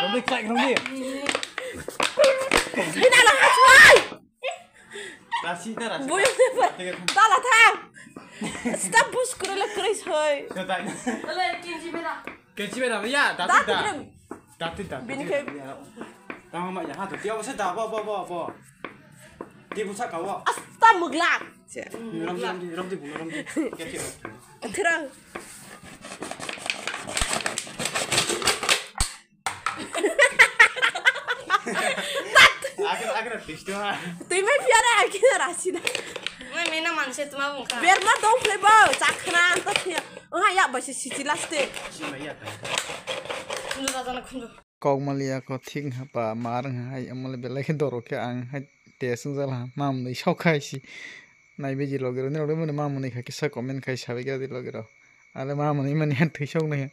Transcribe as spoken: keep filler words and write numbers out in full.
Romdi, chak romdi. Sina la hachwai. Rasi ta rasi. Boyo ne pa. Tala tha. Sta bus kure le kure soi. Kata. Ole kinji bera. Kinji bera ya, dati da. Dati da. Bini ke. Tama ma ya ha to. Tiya wasa da bo bo bo bo. Ti busa ka wo. Asta mugla. Romdi romdi romdi bu romdi. Kati. Thira. Agar agar tisto ha. Twi mai piara aki rasi da. Mai mena manse tuma bungka. Berma dong phle bo, chakna anta thia. Oha ya ba si si last day. Sima ya ta. Khunju da jana khunju. Kok maliya ko thik ha pa mar ha hai amale belai khe doro khe ang hai test jala mam ni sok khai si. Nai beji logero ni logero mani mam ni kha kisa comment khai sabi kira di logero. Ale mam ni mani han thwi sok nai.